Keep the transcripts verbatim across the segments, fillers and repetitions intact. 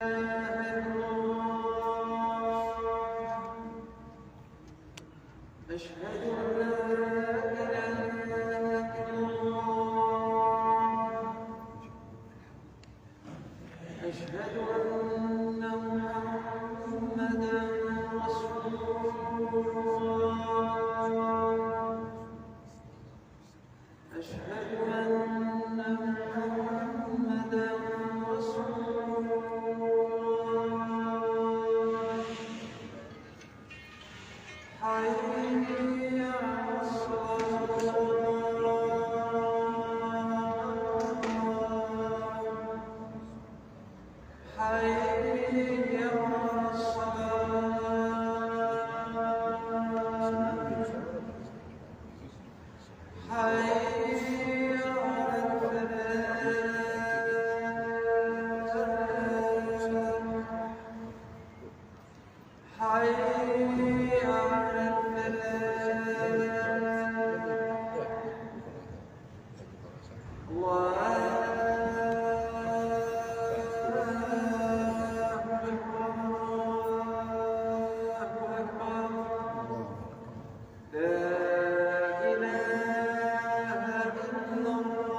إلا الله. أشهد أن لا إله إلا الله. أشهد أن محمدا رسول الله. أشهد أن محمدا رسول الله. حي على الصلاة. حي على الصلاة. حي على الفلاح. حي على الفلاح. الله أكبر، الله أكبر. لا إله إلا الله.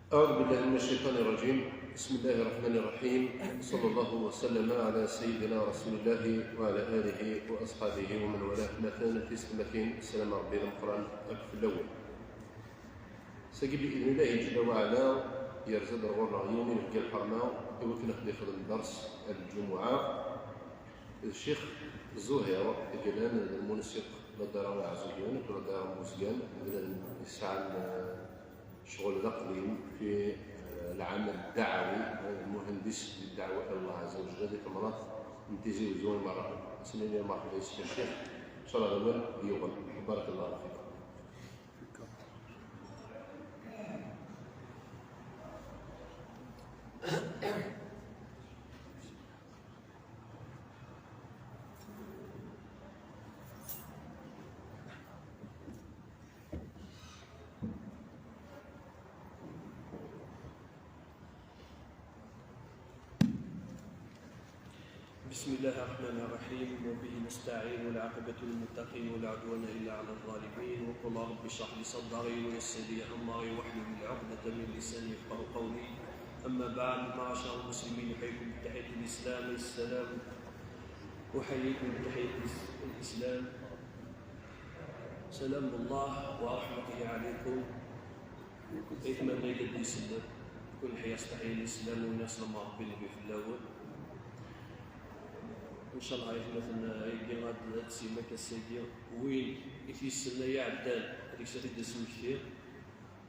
أعوذ بالله من الشيطان الرجيم. بسم الله الرحمن الرحيم. صلى الله وسلم على سيدنا رسول الله وعلى آله وأصحابه ومن والاه. Atmaten, tisetmatin, sslam n Ṛebbi d ameqqran akk fell-awen. Sagi, bi idnillahi ǧella wa ɛala, yerza-d ar ɣur-neɣ yiwen inebgi lḥerma i wakken ad ɣ-d-ixdem ders n lǧumuɛa. D Ccix Zuhir i yellan d lmunsiq n ladara Iɛeẓẓugen akked ladara n Buzgan, d bnadem yesɛan, eh, ccɣel d aqdim fi, eh, lɛamal ddaɛwi, eh, lmuhandis di ddeɛwa i Allah Ɛazza wa Jalla di temnaḍt n Tizi Wezzu i Imerrɣen. Ad s-nini merḥba yes-k a Ccix, ncallah d awal yuɣen. Barakallahu fikum. بسم الله الرحمن الرحيم، وبه نستعين، والعاقبة للمتقين، ولا عدوان إلا على الظالمين. وقل رب اشرح لي صدري ويسر لي أمري واحلل عقدة من لساني يفقهوا قولي. أما بعد، معاشر المسلمين، أحييكم بتحية الإسلام، السلام. أحييكم بتحية الإس-، الإسلام. سلام الله ورحمته عليكم. Aytma-nni i d-isellen, kul ḥya s teḥya n Islam, win iṣellem Ṛebbi Nnbi fell-awen. Ncallah aytmaten, ayagi ad, ad d-simak ass-agi, win i t-yessnen ay iɛeddan, deg-s ad t-id-asmekti,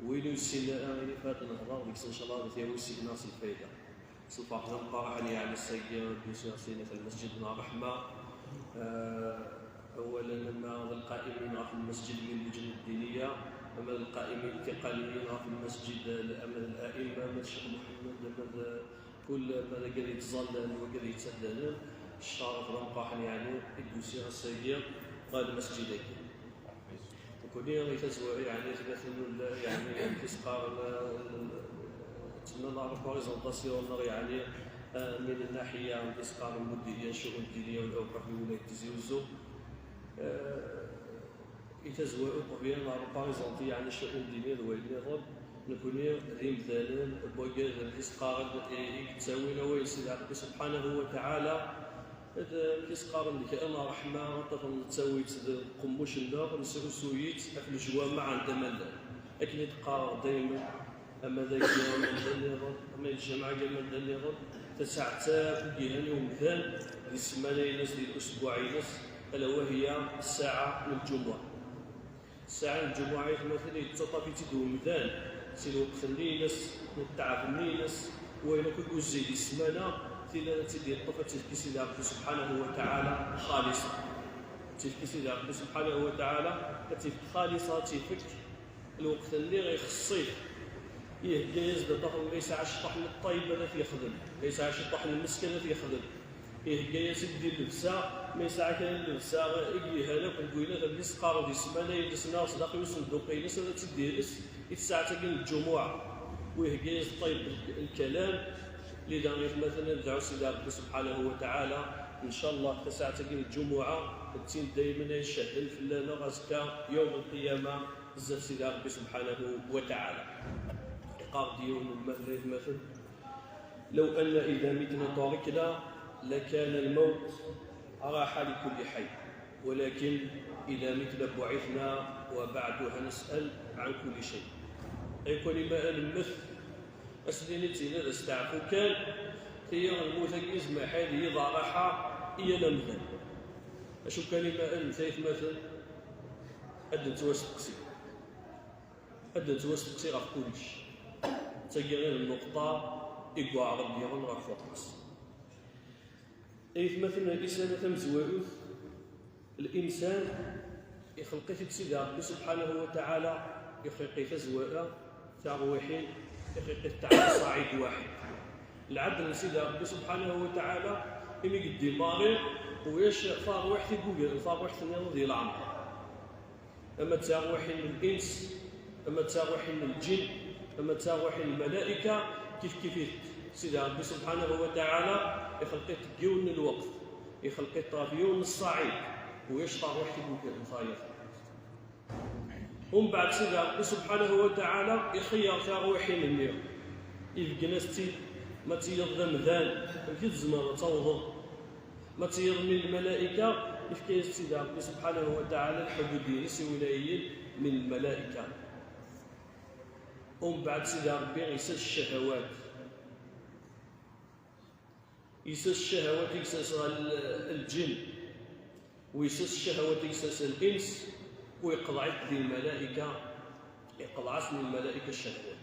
win ur yessinen ara, ini-t ad nehḍer, deg-s ncallah ad t-yawi seg-neɣ s lfayda. S lferḥ d ameqqran, yeɛni ass-agi, d-usiɣ s ayt lmasǧid n ṛṛeḥma. Eh, أولا، أما القائمين في المسجد من اللجنة الدينية، أما القائمين الانتقاليين في المسجد، أما الأئمة، أما الشيخ محمد، أما كل، أما ذاك اللي تظل، أما ذاك اللي يتسلل، الشرف والمقاحل، يعني، يدوسي السيد قائد المسجد. وكوني غير تزوى، يعني، ثبت إنه ال-، يعني، الفسقار، ال-، ال-، تسمى لا ريبريزونطاسيون، يعني، آه، من الناحية الفسقار المديرية، الشؤون الدينية والأوقاف بولاية تيزي وزو. آه، إتزوى أوقبيان ريبريزونتي، يعني، الشؤون الدينية ذوي النظام. نكوني ذي مثلا بوجد الفسقار، إيه، يتساوينا وين سيدي ربي سبحانه وتعالى. Ad, eh, mi s-qqaren deg ama ṛṛeḥma, ṭṭaf n ttawit d qemmuc n daɣ, nesrusu-yi-tt ɣef lejwameɛ n tamallant. Akken i d-qqareɣ daymen, ama d agi, ama d nniḍen, ama d lǧameɛ agi, ama d nniḍen, tasaɛet akk i d-yelhan i umdan di ssmana-ines, di useggaɛ-ines, ala wahiya ssaɛa n lǧumuɛ. Ssaɛa n lǧumuɛa, aytmaten, yettaṭṭaf-itt-id umdan si lweqt-nni-ines, n ttaɛeb-nni-ines, wayen akk i yuzzel di ssmana, tili ad tt-id-yeṭṭef, ad tt-ifk i Sidi Ṛebbi subḥanahu wa taɛala xalisa. Ad tt-ifk i Sidi Ṛebbi subḥanahu wa taɛala, ad tt-ifk xalisa, ad tt-ifk lweqt-nni ixeṣṣ-it. Ihegga-yas-d aṭṭaf, ma yesɛa ciṭṭaḥ n ṭṭayeb ad t-yexdem, ma yesɛa ciṭṭaḥ n lmesk ad t-yexdem. Ihegga-yas-id di llebsa, ma yesɛa kra n llebsa i yelhan akk deg wayen ad d-isqarred, yesmalayen-d, isnaɣ sdaxel usenduq-ines, ad tt-id-yales i tsaɛet-agi n lǧumuɛa. U ihegga-yas-d ṭṭayeb n lkalam. Lida, aytmaten, ad nedɛu Sidi Ṛebbi subḥanahu wa taɛala, ncallah tasaɛet-agi n lǧumuɛa d tin daymen ay icehden fell-aneɣ azekka yawm lqiyama bezzaf Sidi Ṛebbi subḥanahu wa taɛala. Iqqar-d yiwen n umahil, aytmaten: لو أن إذا متنا تركنا لكان الموت راحة لكل حي، ولكن إذا متنا بعثنا وبعدها نسأل عن كل شيء. Ay kan ma ad nemmet, ad s-nini d tin ad asteɛfu kan, tiyi lmut-agi izmer ḥay d yiḍ ṛaḥa i yal amdan. Acu kan ma ad nemmet, aytmaten, ad d-nettwasteqsi. Ad d-nettwasteqsi ɣef kullec. D tagi i d nnuqṭa i iweɛren diɣen ɣef waṭas. Aytmaten, lisan tamezwarut, الإنسان يخلق-it Sidi Ṛebbi سبحانه وتعالى، يخلق-it azwara, taṛwiḥin, يخلق-it على صعيد واحد. Lɛedl n Sidi Ṛebbi سبحانه وتعالى, imi yeddimari, ulac taṛwiḥt i yugaren taṛwiḥt-nniḍen di leɛmer. Ama d taṛwiḥin n lins, ama d taṛwiḥin n lǧin, ama d taṛwiḥin n lmalaika, kif kif-it Sidi Ṛebbi سبحانه وتعالى, ixelq-it deg yiwen n lweqt, ixelq-it ɣef yiwen n ṣṣaɛid, ulac taṛwiḥt i yugaren tayeḍ. Umbeɛd Sidi Ṛebbi سبحانه وتعالى ixeyyer taṛwiḥin-nni, ibeggen-as-tt-id, ma d tiyeḍ d amdan, amek i tzemreḍ ad tawḍeḍ? Ma d tiyeḍ n lmalaika, ifka-yas Sidi Ṛebbi سبحانه وتعالى lḥudud-ines iwlayiyen من الملائكة. Umbeɛd Sidi Ṛebbi yessers ccahawat. Yessers ccahawat i yessers ɣer l-, lǧin, u yessers ccahawat i yessers ɣer lins, u iqḍeɛ-it di lmalaika, iqḍeɛ-asen i lmalaika ccahawat.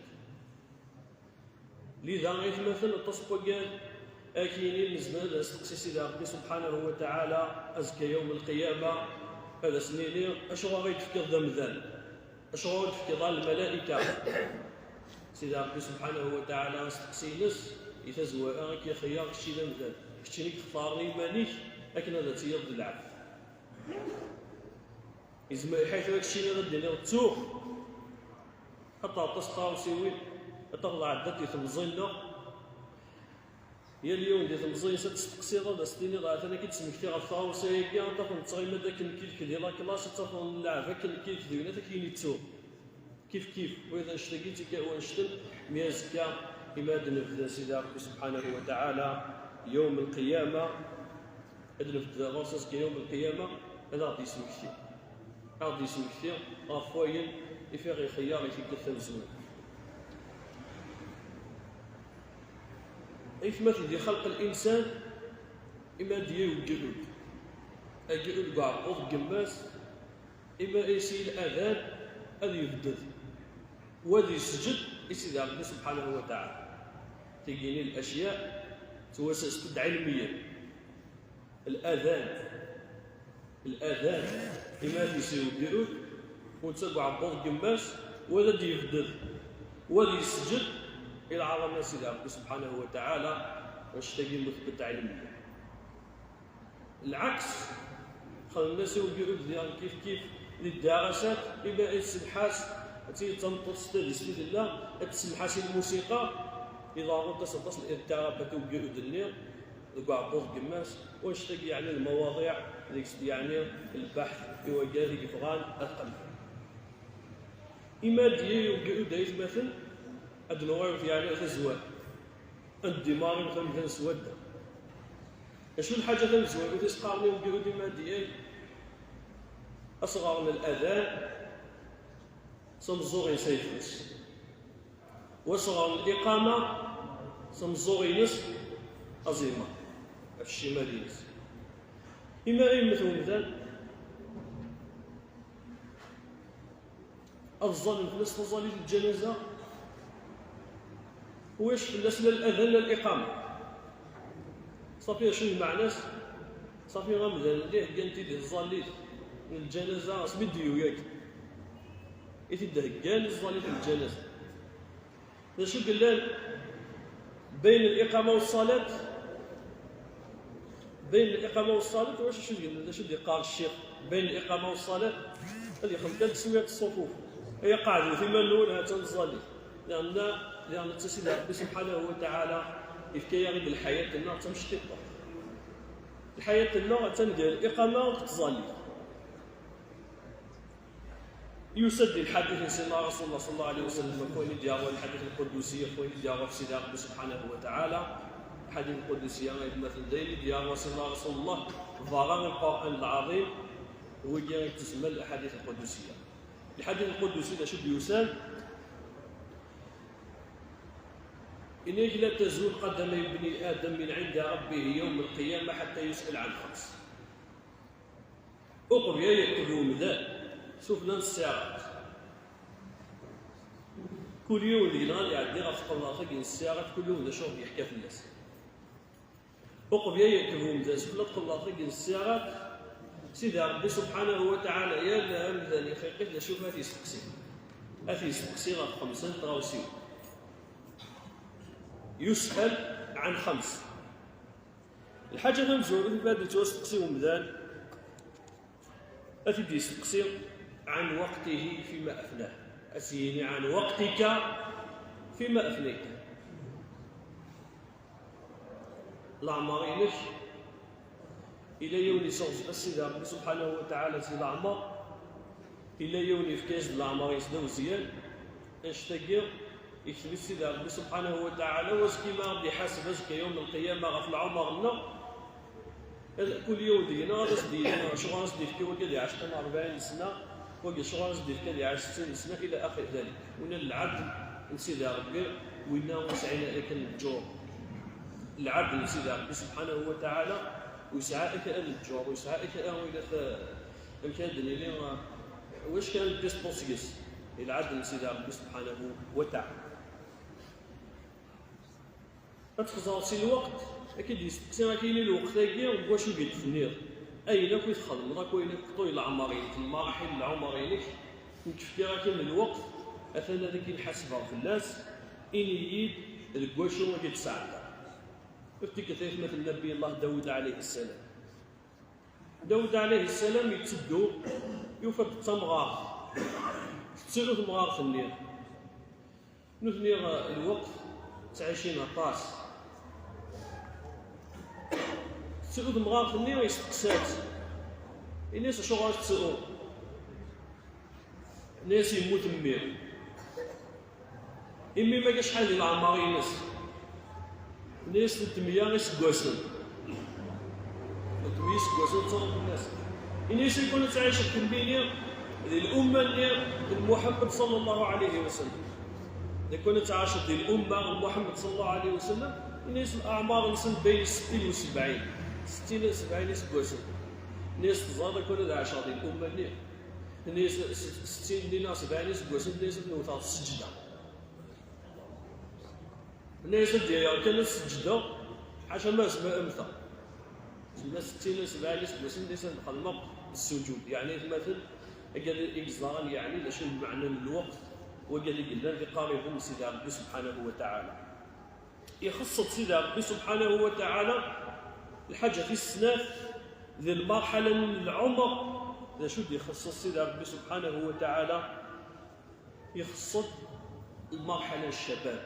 Lida, aytmaten, aṭas n wagad, ad k-yini nezmer ad nesteqsi Sidi Ṛebbi سبحانه وتعالى azekka yawm lqiyama, ad as-nini: acuɣer i d-tefkiḍ d amdan? Acuɣer ur d-tefkiḍ ara lmalaika? Sidi Ṛebbi سبحانه وتعالى, asteqsi-ines i tazwara, ad k-ixeyyer kečči d amdan, kečči i ixtaren iman-ik akken ad tiyeḍ d lɛebd. Yezmer lḥal tura keččini ad d-tiniḍ ttuɣ, xaṭer aṭas n tɣawsiwin, ad tafeḍ ɛeddant di temẓi-nneɣ. Yal yiwen di temẓi-ines ad testeqsiḍ, ad as-tiniḍ: "Atan ad k-id-smektiɣ ɣef tɣawsa-agi, ad tafeḍ nettɣima-d akken nekk d-, di la classe, ad tafeḍ nleɛɛeb akken nekk d-, di wen-, ad ak-yini ttuɣ." Kif kif, wid annect-agi d tikkal wannect-en, mi azekka, imi ad nebder Sidi Ṛebbi سبحانه وتعالى yawm lqiyama, ad nebder ɣur-s azekka yawm lqiyama, ad aɣ-d-yesmekti. Ad aɣ-d-yesmekti ɣef wayen i f-, i ɣ-ixeyyer i tikkelt tamezwarut. Aytmaten, di xelq linsan, imi ad d-yewweg ul. Agi ul deg uɛebbuḍ n yemma-s, imi ad yesli ladan, ad yebded, u ad yesǧed i Sidi Ṛebbi سبحانه وتعالى. Tigini lacya ttwasast-d ɛilmiyan. Ladan, ladan, imi ad yesli ul, u netta deg uɛebbuḍ n yemma-s, u ad d-yebded, u ad yesǧed i lɛaḍama n Sidi Ṛebbi سبحانه وتعالى, annect-agi n lmutbet ɛilmiyan. Lɛeks, xedmen-as i wegdud diɣen kif kif di ddarasat, imi ad tsemmeḥ-as, ad tili d tameṭṭut s tadist i tella, ad tsemmeḥ-as i lmusiqa, iḍerru-d-as aṭas n اضطرابات i wegdud-nni deg uɛebbuḍ n yemma-s, u annect-agi yeɛni lmawaḍiɛ deg-s yeɛni lbaḥt i wagad i yebɣan ad qellben. Imi ad d-yili wegdud, aytmaten, ad d-nuɣal yeɛni tazwara. Ad ndimari tamdan s wadda. Acu lḥaǧa tamezwarut i s-qqaren i wegdud imi ad d-yili? Asɣar n ladan s ameẓẓuɣ-ines ayeffus, u asɣar n liqama s ameẓẓuɣ-ines aẓimer ɣef ccimad-ines. Imi ara yemmet umdan, ad ẓẓallen fell-as taẓallit n lǧanaza, ulac fell-as la ladan la liqama. Ṣafi, acu d lmeɛna-s? Ṣafi, amdan-nni heggan-t-id i tẓallit n lǧanaza, asmi d-yuyagi i t-id-heggan i tẓallit n lǧanaza. D acu yellan bayen liqama u ṣṣalat? Bayen liqama u ṣṣalat, wacu acu d-, acu d-yeqqar ccix? Bayen liqama u ṣṣalat, ad yexdem kan teswiɛt ṣṣufuf. Ay aqeɛdut iman-nwen, ha-tt-an tẓallit. Liɛna, liɛna Sidi Ṛebbi subḥanahu wa taɛala yefka-yaɣ-d lḥayat-nneɣ d tamecṭiṭṭa. Lḥayat-nneɣ attan gar liqama akked tẓallit. Yusa-d di lḥadit n Sidna Rasulullah sallallahu alayhi wa sallam, ɣef wayen i d-yeɣra lḥadit lqudusi, ɣef wayen i d-yeɣra ɣef Sidi Ṛebbi subḥanahu wa taɛala. Lḥadit lqudusi-a, ay atmaten, d ayen i d-yeɣra Sidna Rasulullah berra n Lqur'an Lɛaḍim, d wigi i yettsemman lḥadit lqudusi-a. Lḥadit lqudusi d acu d-yusan? Inna-k: لا تزول قدم ابن آدم من عند ربه يوم القيامة حتى يسأل عن خمس. Uqbel ad yerkeb umdan, sufella n ssirat. Kul yiwen deg-neɣ ad iɛeddi ɣef tqellaṭ-agi n ssirat, kul yiwen d acu i yeḥka fell-as. Uqbel ad yerkeb umdan sufella n tqellaṭ-agi n ssirat, Sidi Ṛebbi subḥanahu wa taɛala, yal amdan ixelq-it d acu ad t-yesteqsi. Ad t-yesteqsi ɣef xemsa n tɣawsiwin. يسأل عن خمس. Lḥaǧa tamezwarut, mi ad yettwasteqsi umdan, ad t-id-yesteqsi: عن وقته فيما أفناه. Ad s-yini: عن وقتك فيما أفنيته. Leɛmer-inek, yella yiwen yesseɣzef-as Sidi Ṛebbi subḥanahu wa taɛala si leɛmer, yella yiwen yefka-as-d leɛmer-is d awezyan. Annect-agi, yekteb-it Sidi Ṛebbi subḥanahu wa taɛala, u azekka ma ɣ-d-iḥaseb azekka yawm lqiyama ɣef leɛmer-nneɣ, ad, kul yiwen deg-neɣ ad as-d-yini acuɣer as-d-yefka wagi ad iɛac kan rebɛin sna, wagi acuɣer as-d-yefka ad iɛac settin sna, ila axir dalik. Winna d lɛedl n Sidi Ṛebbi, winna ur sɛin ara kan lǧur. Lɛedl n Sidi Ṛebbi subḥanahu wa taɛala, ur yesɛi akal lǧur, ur yesɛi akal, amek ara d-nini, wac kan n distance seg-s, i lɛedl n Sidi Ṛebbi subḥanahu wa taɛala. Ad txeẓreḍ si lweqt, ad k-id-yesteqsi, ad k-yini lweqt-agi deg wacu i d-tenniḍ. Ayen akk i txedmeḍ, akk ayen akk ṭul leɛmer-inek, lmaraḥil n leɛmer-inek, nekk fkiɣ-ak-in lweqt, atan ad k-in-ḥasbeɣ fell-as, ini-yi-d deg wacu i d-tesɛeddaḍ. Ur tikkelt ay atmaten Nnabi Allah Dawed ɛalayhi ssalam. Dawed ɛalayhi ssalam yetteddu, yufa-d d tamɣart. Tettru temɣart-nni. Nutni, eh, lweqt ttɛicin aṭas. Tettru temɣart-nni, yesteqsa-tt. Ini-as: "Acuɣer i tettru?" Ini-as: "Yemmut mmi." "I mmi-m-agi acḥal di leɛmer-ines?" Ini-as: "Tmeyya iseggasen." "Tmeyya iseggasen, ttaḍen fell-as." Ini-as: "I kun ad tɛiceḍ kemmini di lumma-nni n Muḥemmed ṣalla Llahu ɛalayhi wa sallam. I kun ad tɛiceḍ di lumma n Muḥemmed ṣalla Llahu ɛalayhi wa sallam." Ini-as: "Leɛmer-nsen bayen settin u sebɛin, settin u sebɛin iseggasen." Ini-as: "Teẓriḍ, i kun ad ɛiceɣ di lumma-nni?" Ini-as: "Settin, nniɣ sebɛin iseggasen." Ini-as: "Ad n-wteɣ s sseǧda." Ini-as: "Ad d-yayeɣ kan ad sseǧdeɣ, ḥaca ma zemreɣ ad mmteɣ. Zemreɣ settin, sebɛin iseggasen." Ini-as: "Ad xedmeɣ ssuǧud." Yeɛni atmaten, agad i yeẓran, yeɛni d acu n lmeɛna n lweqt, wagad i yellan d iqariben n Sidi Ṛebbi subḥanahu wa taɛala. Ixeṣṣ-d Sidi Ṛebbi subḥanahu wa taɛala lḥaǧa tis snat di lmarḥala n lɛumer. D acu d-ixeṣṣ Sidi Ṛebbi subḥanahu wa taɛala? Ixeṣṣ-d lmarḥala n ccabab.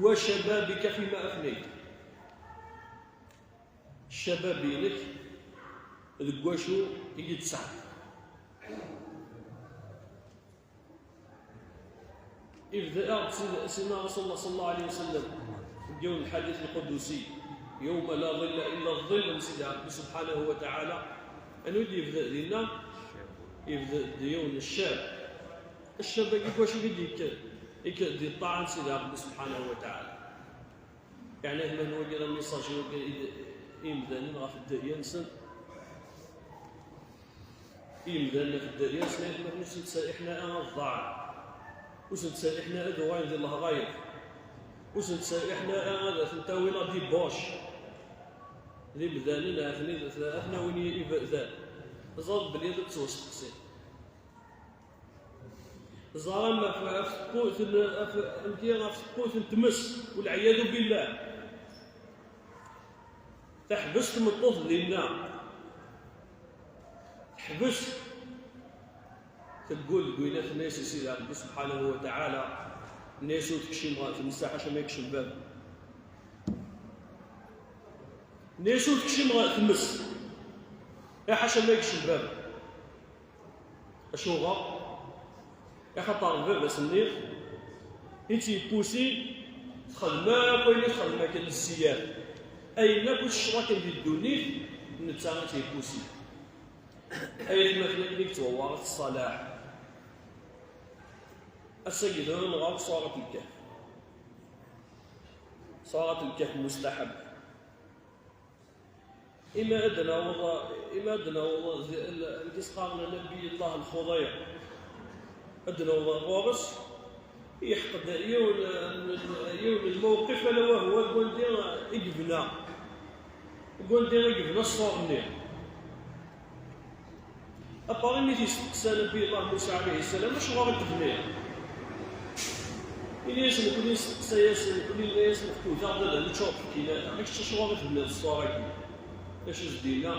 "Wa cababika fima afnayt." Ccabab-inek deg wacu i d-tesɛeddaḍ? Ibda-aɣ-d Sid-, Sidna Rasulullah ṣalla Llahu ɛalayhi wa sallam deg yiwen lḥadit lqudusi: "Yawma la ḍilla illa ḍill" n Sidi Ṛebbi subḥanahu wa taɛala. Anwa i d-yebda dinna? Yebda-d yiwen ccab. Ccab-agi deg wacu i d-yekker? Yekker di ṭṭaɛa n Sidi Ṛebbi subḥanahu wa taɛala. Yeɛni atmaten, wagi d amiṣaǧ wagi i d-, i yimdanen ɣef dderya-nsen. I yimdanen ɣef dderya-nsen, ay atmaten, ur sen-ttserriḥen ara ad ḍaɛen. Ur sen-ttserriḥen ara ad uɣalen di lehrayeḍ. Ur sen-ttserriḥen ara ad ten-tawin la débauche. D imdanen, atni, ad ten-awin i, iberdan. Ẓer belli ad ttwasteqsin. Ẓer am ɣef, ɣef tewwurt n, ɣef, amek i, ɣef tewwurt n tmes, walɛiyadu billah. Teḥbes tmeṭṭut dinna. Teḥbes. Teggul deg wayen tenna-yas i Sidi Ṛebbi subḥanahu wa taɛala. Tenna-yas ur tekcim ɣer tmes, ḥaca ma yekcem baba. Tenna-yas ur tekcim ɣer tmes, ḥaca ma yekcem baba. Acuɣer? Axaṭer baba-s-nni i tt-yeppusin texdem akk ayen i texdem akken n ssiyat. Ayen akk i tecceḍ akken di ddunit, netta i tt-yeppusin. Ay atmaten, akken i yettwewwaṛet ṣṣalaḥ. Ass-agi tura nɣer Surat Lkehf. Surat Lkehf mustaḥab. Ima ad naweḍ, ima ad naweḍ d, l-, amek i s-qqaren, Nabi Allah Lxuḍir. Ad naweḍ ɣur-s, yeḥqed yiwen, yiwen n lmewqif, ala wahwa deg wandi i yebna, deg wandi i yebna ṣṣur-nni. Apar imi t-yesteqsa Nabi Allah Musa ɛalayhi ssalam, acuɣer i tebniḍ? Ini-as, nekkni nesteqsa-as, nekkni nini-as, nefkuda d ad neččur tfekkilat, kečč acuɣer i tebniḍ ṣṣur-agi? Acu s-d-yenna?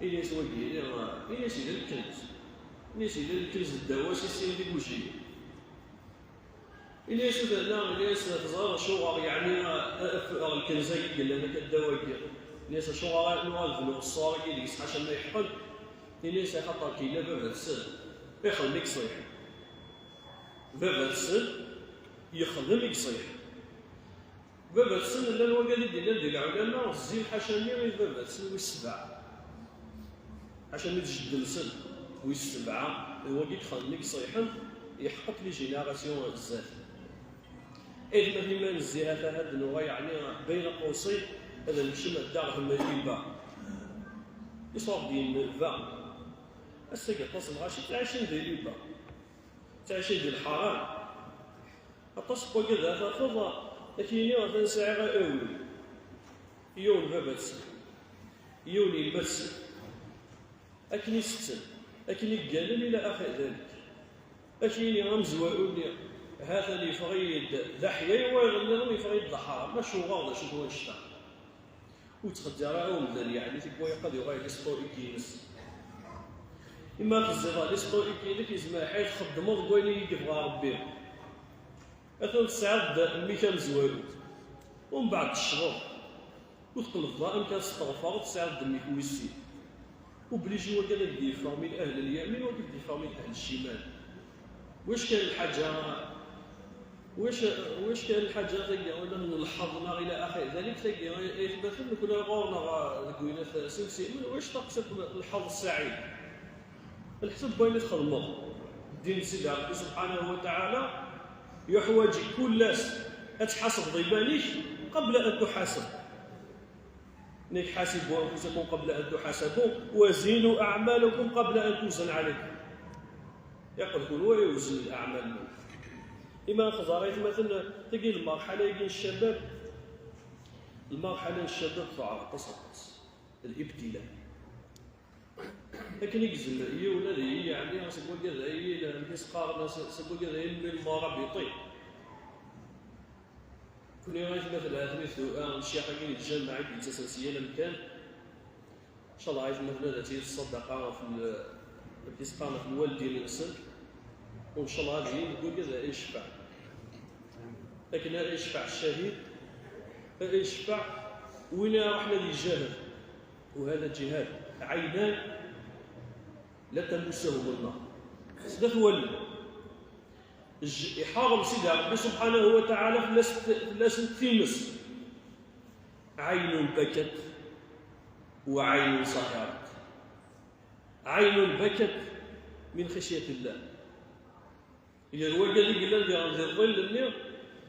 Ini-as wagi, ini-as yella lkenz. Ini-as yella lkenz ddaw-as i sin d igujiyen. Ini-as uderna, ini-as teẓriḍ acuɣer, yeɛni, af-, lkenz-agi yellan akka ddaw-agi. Ini-as acuɣer nuɣal bnu ṣṣur-agi deg-s ḥaca ma yeḥqel. Ini-as axaṭer k-yella baba-tsen, ixdem i yeṣiḥen. Baba-tsen yexdem i yeṣiḥen. Baba-tsen llan wagad i d-illan di lɛulama, zzin ḥaca-nni i baba-tsen wis sebɛa. Ḥaca-nni d jeddi-nsen wis sebɛa, d wagi i ixedmen i yeṣiḥen, yeḥqeq les générations zdat. Aytmaten, ma nezzi ha-t-a ad nuɣal, yeɛni, bayna qewṣayn, ad nekcem ar daɣen di liba. Iṣuṛ-d yenba. Ass-agi aṭas n lɣaci ttɛicin di liba. Ttɛicin di lḥaram. Aṭas n wagad ara tafeḍ, ad k-yini atan sɛiɣ awil. Yiwen baba-tsen, yiwen yemma-tsen, akken i setten, akken i gganen, ila axir dalik. Ad k-yini amezwaru-nni, ha-t-an yeffeɣ-iyi-d d aḥlal, wayeḍ nniḍen yeffeɣ-iyi-d d aḥram. Acuɣer, d acu-t wannect-a? Ur ttxeddar ara umdan, yeɛni, tikwal ad yuɣal l'historique-ines. Imi teẓẓiḍ l'historique-inek, yezmer ḥay txeddmeḍ deg wayen i yebɣa Rebbi. Atan tesɛiḍ-d mmi-k amezwaru, umbeɛd teccḍeḍ, ur tqellbeḍ ara amek ad testeɣfreḍ, tesɛiḍ-d mmi-k wis sin. Obligé wagi ad d-yeffeɣ min ahl al-yamin, wagi ad d-yeffeɣ min ahl al-cimal. Wac kan lḥaǧa, wac, wac kan lḥaǧa tagi, wala n lḥeḍ neɣ ila axir dalik, tagi, aytmaten, nekkni ɣur-neɣ deg winat s imsimen, wac taqsiṭ n lḥeḍ ssaɛid? Lḥsab n wayen i txedmeḍ. Ddin n Sidi Ṛebbi subḥanahu wa taɛala yuḥwaǧ kul ass ad tḥasbeḍ iman-ik qabla an tuḥaseb. Nekk, حاسبوا أنفسكم قبل أن تحاسبوا وزنوا أعمالكم قبل أن توزن عليكم. Yeqqel kunwi iwzen leɛmal-nwen. Imi nxeẓẓer aytmaten, tagi lmerḥala-agi n ccabab, lmerḥala n ccabab tuɛer aṭas aṭas. Libtila. Akken i yezmer yiwen ad iyi-, yeɛni, seg wagad-ayi, amek i s-qqaren, seg wagad-ayi n lmurabiti. Kuni aytmaten, ha-ten-i tura, ccix-agi n lǧameɛ i d-yettasen si yal amkan. Ncallah aytmaten ad tt-yid ṣṣadaqa ɣef l-, amek i s-qqaren, ɣef lwaldin-nsen. U ncallah ad yili deg wagad ara yecfeɛ. Akken ara yecfeɛ ccahid, ara yecfeɛ win ara iruḥen ad yejahad. وهذا جهاد عينان لا تمسهما النار. Snat wallen. J-, iḥeṛṛem Sidi Ṛebbi subḥanahu wa taɛala fell-as-, fell-asent times. عين بكت وعين سهرت. عين بكت من خشية الله. Gar wagad i yellan diɣen di ḍḍill-nni,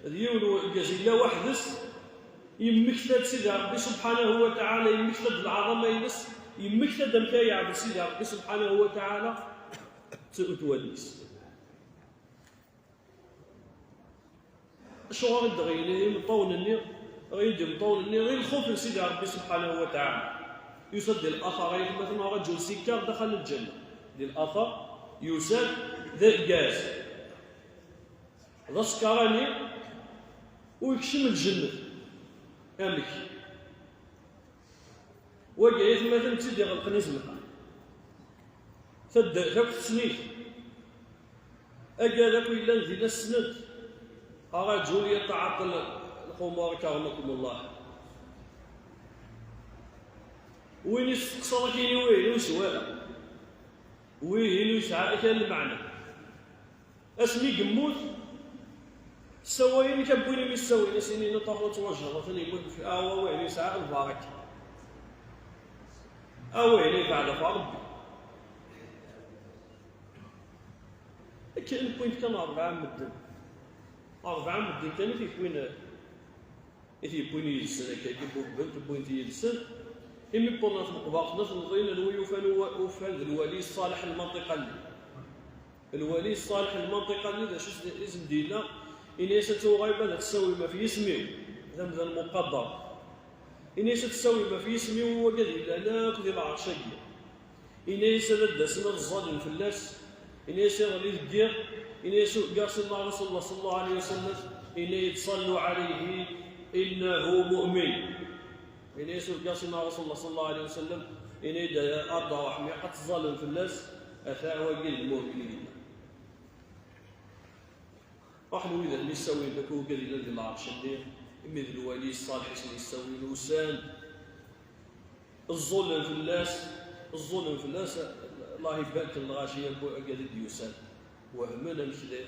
d yiwen urgaz yella weḥd-s, yemmekta-d Sidi Ṛebbi subḥanahu wa taɛala, yemmekta-d lɛaḍama-ines, yemmekta-d amek ara yeɛbed Sidi Ṛebbi subḥanahu wa taɛala, ttut wallen-is. Acuɣer i d-ɣilen imeṭṭawen-nni, ɣilen-d imeṭṭawen-nni, ɣer lxuf n Sidi Ṛebbi subḥanahu wa taɛala? Yusa-d di later, ay atmaten, رجل سكر دخل الجنة. Di later, yusa-d d argaz, d asekṛani, u yekcem lǧennet. Amek? Wagi ay atmaten d tid iɣelqen izenqan. Taddart akk tessen-it. Agad akk yellan din ssnen-t. Araju yataɛaṭel lxumur, karamakumullah. Win isteqsaḍ ad k-yini wihin ur yeswi ara. Wihin ur yesɛi kan lmeɛna. Asmi yemmut, ssawayen kan n win umi ssawayen, as-inin aṭaxu ttwajreɣ, atan yemmut, awa wihin yesɛa lbaraka. Awa wihin yebɛed ɣef Ṛebbi. Akken wwin kan rebɛa n medden. Rebɛa n medden kan i t-yewwin, i t-yewwin yid-sen, akka i wwin-t, wwin-t yid-sen. Imi wwḍen ɣer tmeqbert n At Mḍin, anwa i ufan? Uwa-, ufan d lwali ṣṣaleḥ n lmanṭiqa-nni. Lwali ṣṣaleḥ n lmanṭiqa-nni, d acu i s-, i sen-d-yenna? Ini-as ad tuɣalem ad tessawim ɣef yisem-iw, d amdan muqadder. Ini-as ad tessawim ɣef yisem-iw wagad yellan akk di lɛerc-agi. Ini-as ad d-asen ad ẓẓallen fell-as. Ini-as iḍelli deg yiḍ. Ini-as urgaɣ Sidna Rasulullah sallallahu alayhi wa sallam. Ini-as صلوا عليه إنه مؤمن. Ini-as urgaɣ Sidna Rasulullah sallallahu alayhi wa sallam. Ini-as ad d-ṛuḥem ad tẓallem fell-as. Ata wagi d lmuhmin i yella. Ruḥen wid-nni ssawin-d akk wigad yellan di lɛerc-nni, imi d lwali ṣṣaleḥ i sen-yessawin, usan-d, ẓẓullen fell-as, ẓẓullen fell-as, Allah ibarek lɣaci akk agad i d-yusan, wehmen amek d,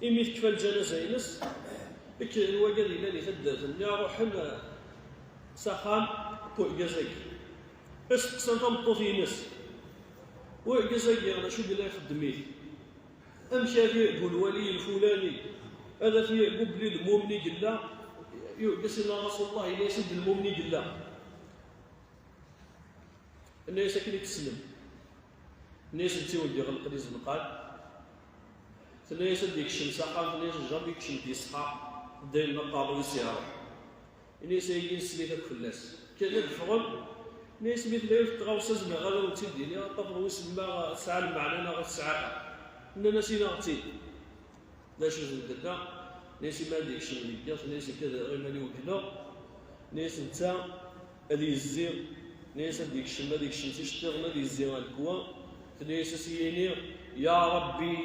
imi tekfa lǧanaza-ines, kkren wagad yellan di taddart-nni, ruḥen s axxam n urgaz-agi, isteqsan tameṭṭut-ines, urgaz-agi d acu yella ixeddem-it? Amek ara t-yergu lwali lfulani? Ad t-yergu belli lmumen i yella? Yurga Sidna Rasulullah, yenna-yas-d lmumen i yella. Yenna-yas akken i tessnem. Yenna-yas netta i wen-d-iɣelqen izenqan. Tenna-yas ad d-yekcem s axxam, tenna-yas jamais yekcem d-yesḥa, dayem aqerru-is iruḥ. Ini-as ayagi nesli-t akk fell-as. Kan ad d-ffɣen, ini-as mi tella yiwet n tɣawsa zemreɣ ad awen-tt-id-iniɣ, ad tafeḍ wissen ma tesɛa lmeɛna neɣ ur tesɛi ara. Nnan-as iniɣ-tt-id. D acu d-nella? Ini-as imi ad yekcem deg yiḍ, ini-as nekk ad rreɣ iman-iw gneɣ. Ini-as netta ad yezzi, ini-as ad d-yekcem, ad yekcem s iceṭṭiḍen, ad yezzi ɣer lekwa. Tenna-yas ad s-yini: يا ربي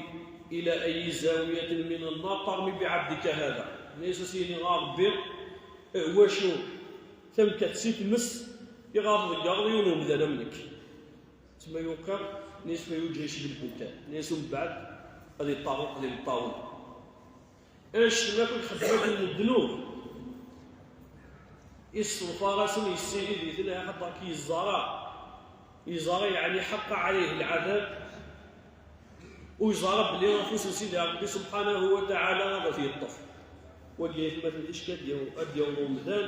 إلى أي زاوية من النار ترمي بعبدك هذا؟ Tenna-yas ad s-yini: A Rebbi, eh, wacu tamekkat si tmes i ɣer tḍeggreḍ yiwen umdan am nekk? Tma yuqer, nis ma yuǧa yecbi lbukan, nis umbeɛd ad yeṭṭerḍeq di leṭṭawen. Annect-nni akk i ixeddem akken n ddnub, istenfar-asen, yessirid-iten, axaṭer ki yeẓra, yeẓra, yeɛni, حق عليه العذاب, u yeẓra belli afus n Sidi Ṛebbi subḥanahu wa taɛala ad t-yeṭṭef. Wagi, aytmaten, ticki ad d-yaw-, ad d-yaweḍ umdan,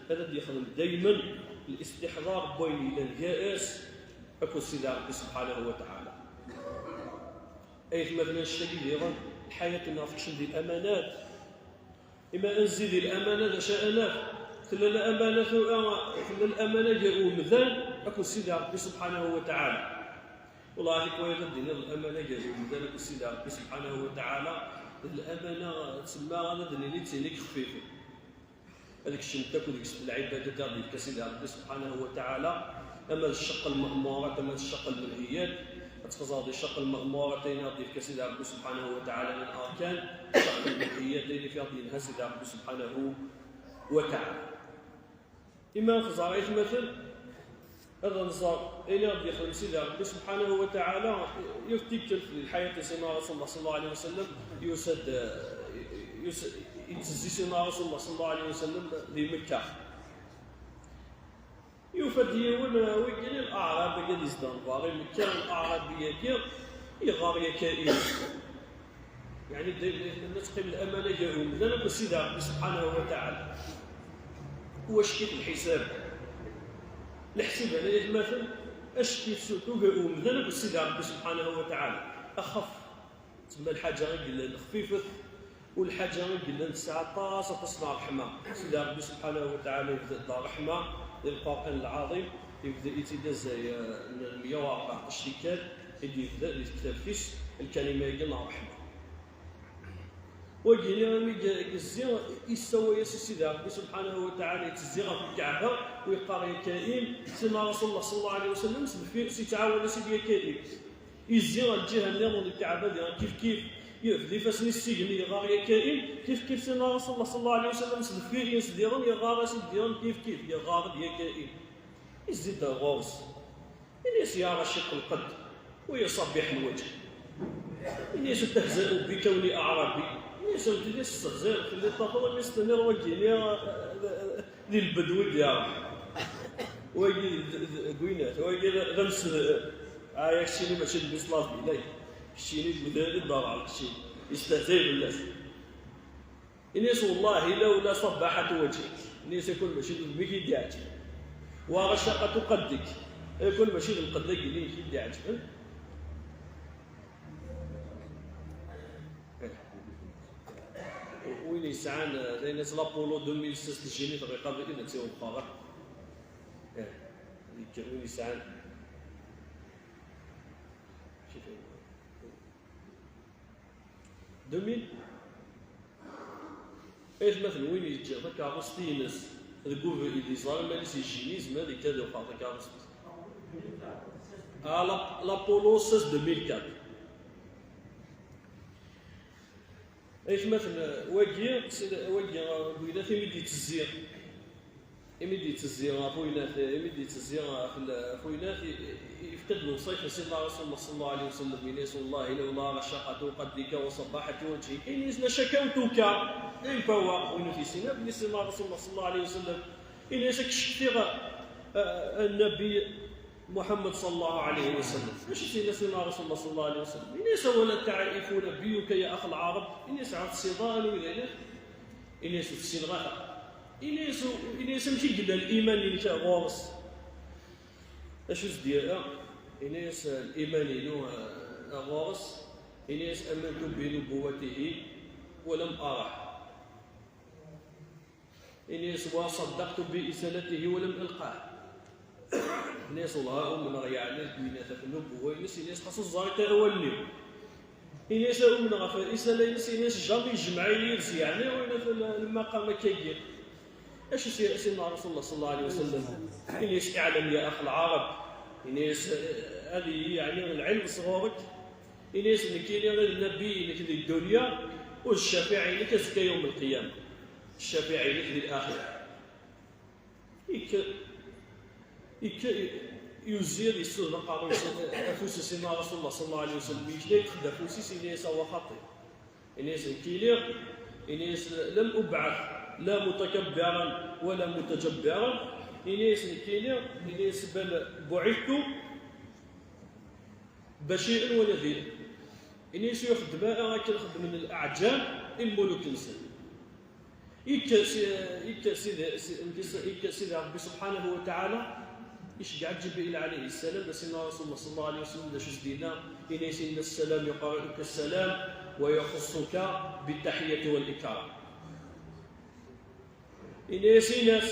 ad d-yexdem daymen listiḥḍar n wayen yellan gar-as akked Sidi Ṛebbi subḥanahu wa taɛala. Aytmaten, annect-agi diɣen, lḥayat-nneɣ tekcem di lamanat. Imi ad nezzi di lamana, d acu ara naf? Tella lamana tura, tella lamana gar umdan akked Sidi Ṛebbi subḥanahu wa taɛala. Wellah, tikwal ad d-tiniḍ lamana gar umdan akked Sidi Ṛebbi subḥanahu wa taɛala, d lamana tsemma, ad d-nini d tin i yexfifen. Ad kecment akk deg-s lɛibadat i ɣ-d-yefka Sidi Ṛebbi subḥanahu wa taɛala, ama d ccaq lme'murat, ama d ccaq lmenhiyat. Ad txeẓẓreḍ di ccaq lme'murat ayen i ɣ-d-yefka Sidi Ṛebbi subḥanahu wa taɛala min arkan, ccaq lmenhiyat ayen i ɣ-d-yenha Sidi Ṛebbi subḥanahu wa taɛala. Imi nxeẓẓer aytmaten, ad nẓer ayen i ɣ-d-yexdem Sidi Ṛebbi subḥanahu wa taɛala, yiwet tikkelt di lḥayat n Sidna Rasulullah sallallahu alayhi wa sallam, yusa-d, yusa-, yettezzi Sidna Rasulullah sallallahu alayhi wa sallam di Mekka. Yufa-d yiwen, uh, wigi n Aɛrab-agi ad izedɣen berra i Mekka, Aɛrabi-agi, iɣer yakka-ines. Yeɛni, dayem, dayem, teqqim lamana gar umdan akked Sidi Ṛebbi subḥanahu wa taɛala. Wacu-t lḥisab? Leḥsib-a, aytmaten, acki surtout gar umdan akked Sidi Ṛebbi subḥanahu wa taɛala. Axef, tsemma lḥaǧa i yellan xfifet, u lḥaǧa i yellan tesɛa aṭas, aṭas n ṛṛeḥma. Sidi Ṛebbi subḥanahu wa taɛala yebda-d ṛṛeḥma di Lqur'an Lɛaḍim, yebda-itt-id azal, eh, n meyya u rbeɛṭac tikkal, i d-yebda di tektabt-is lkalima-agi n ṛṛeḥma. Wagi-nni imi yezzi, yessaway-as i Sidi Ṛebbi subḥanahu wa taɛala, yettezzi ɣef Lkaɛba, u yeqqar: "Ya Kaim", Sidna Rasulullah sallallahu alayhi wa sallam s deffir-s yettɛawan-as-id: "Ya Kaim". Yezzi ɣer lǧiha nniḍen n Lkaɛba, diɣen kif kif, yerfed ifassen-is s igenni, yeɣɣar: "Ya Kaim", kif kif Sidna Rasulullah sallallahu alayhi wa sallam s deffir-s diɣen yeɣɣar-as-id diɣen kif kif, yeɣɣar-d: "Ya Kaim". Yezzi-d ɣur-s. Ini-as: "يا رشيق القد، ويا صبيح الوجه". Ini-as: "أتهزأ بكوني أعرابي؟" Ini-as: "Ur telli testehziḍ fell-i, tafeḍ imi s-tenniḍ wagi-nni, eh, eh, di lbedwi d-yeṛuḥ. Wagi d, d, d winat, wagi d, d amsed, ah, ya keččini mačči d Bislas Bilay, keččini d, d, d Baṛa, keččini." Yestehzay fell-as. Ini-as: "والله لولا صباحة وجهك". Ini-as: "Akk mačči d udem-ik i d-iɛeǧben. ورشاقة قدك". Akk mačči d lqedd-agi-inek i d-iɛeǧben. Win yesɛan, d ayen as l'Apollo deux mille six, tejjini tɣiqab, ad tt-iwqer. Eh, yekker win yesɛan. Deux mille. Aytmaten, win yeǧǧa takeṛṛust-ines deg ubrid, yeẓra iman-is yejjini, yezmer ad yekker ad iwqer takeṛṛust-is. Ah, la, l'Apollo seize deux mille quatre. Aytmaten, wagi, wagi, wagi, imi d-yettezzi, imi d-yettezzi ɣef uyennat, imi d-yettezzi ɣef l-, ɣef uyennat, i, i, yefka-d lewṣayt i Sidna Rasulullah sallallahu alayhi wa sallam, ini-as: "والله لولا رشاقة قدك وصباحة وجهك". Ini-as: "لشكوتك". Yenfa win ur t-yessin ara belli Sidna Rasulullah sallallahu alayhi wa sallam, ini-as: "Ad k-ccetkiɣ, eh, eh, Nnabi Muḥemmed sallallahu alayhi wa sallam." Acu s-yenna Sidna Rasulullah sallallahu alayhi wa sallam? Ini-as: "أولا تعرف نبيك يا أخ العرب؟" Ini-as: "Ɛad tessineḍ ara anwa i d ayla-k?" Ini-as: "Ur t-ssineɣ ara." Ini-as: "Ini-as amek i yella liman-inek ɣur-s?" Acu s-d-yerra? Ini-as: "Liman-inu, eh, ɣur-s", ini-as: "آمنت بنبوته ولم أره". Ini-as: "وصدقت برسالته ولم ألقه". Ini-as: "Wellah umneɣ yeɛni deg winat ɣef nnubuwa-ines", ini-as, "xas ur ẓriɣ ara wallen-iw". Ini-as: "Umneɣ ɣef risala-ines", ini-as, "jamais yejmeɛ-iyi yid-s yeɛni winat l-, lmaqam akkagi". Acu s-, Sidna Rasulullah sallallahu alayhi wa sallam? Ini-as: "اعلم يا أخ العرب". Ini-as: "Ad iyi yeɛni lɛilm sɣur-k". Ini-as: "Nekkini d Nnabi-inek di ddunya, u d ccafiɛ-inek azekka yawm lqiyama. Ccafiɛ-inek di laxira." Yekker, yekker, yuzzi ad yessuden aqerru-is, afus-is, Sidna Rasulullah sallallahu alayhi wa sallam, yekna yekk-d afus-is, ini-as: "Awa xaṭi." Ini-as: "Nekkini", ini-as, "لم أبعث لا متكبرا ولا متجبرا". Ini-as: "Nekkini", ini-as, "بل بعثت بشيرا ونذيرا". Ini-as: "Ur xeddem ara akken xeddmen leɛǧam i lmuluk-nsen." Yekker si-, yekker Sidi, si-, yekker Sidi Ṛebbi subḥanahu wa taɛala, iceggeɛ-d Ǧibril alayhi ssalam, d Sidna Rasulullah sallallahu alayhi wa sallam, d acu s-d-yenna? Ini-as: "إن السلام يقرئك السلام ويخصك بالتحية والإكرام". Ini-as, ini-as,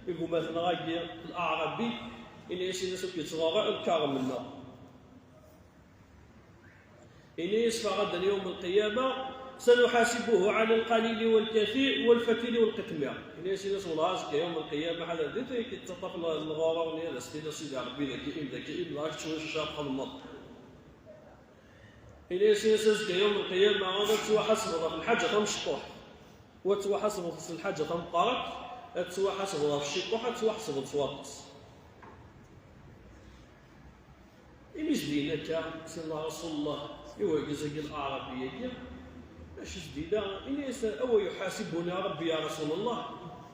i gma-tneɣ-agi, Laɛrabi, ini-as, ini-as, ur k-yettḍar ara lkaṛem-nneɣ. Ini-as: "فغدا يوم القيامة سنحاسبه على القليل والكثير والفتيل والقطمير". Ini-as, ini-as, wellah azekka yawm lqiyama, ḥader di tayet yettaṭṭaf lɣura-nni, ad as-tiniḍ: Sidi Ṛebbi, daki im, daki im, dɣa kečč ulac acu ara txedmeḍ. Ini-as, ini-as, azekka yawm lqiyama ad tettwaḥasbeḍ ɣef lḥaǧa tamecṭuḥt, wa tettwaḥasbeḍ s lḥaǧa tameqqrant, ad tettwaḥasbeḍ ɣef ciṭuḥ, ad tettwaḥasbeḍ s waṭas. Imi s-d-yenna akka Sidna Rasulullah i wergaz-agi Laɛrabi-agi, acu s-d-yenna? Ini-as: "أو يحاسبني ربي يا رسول الله؟"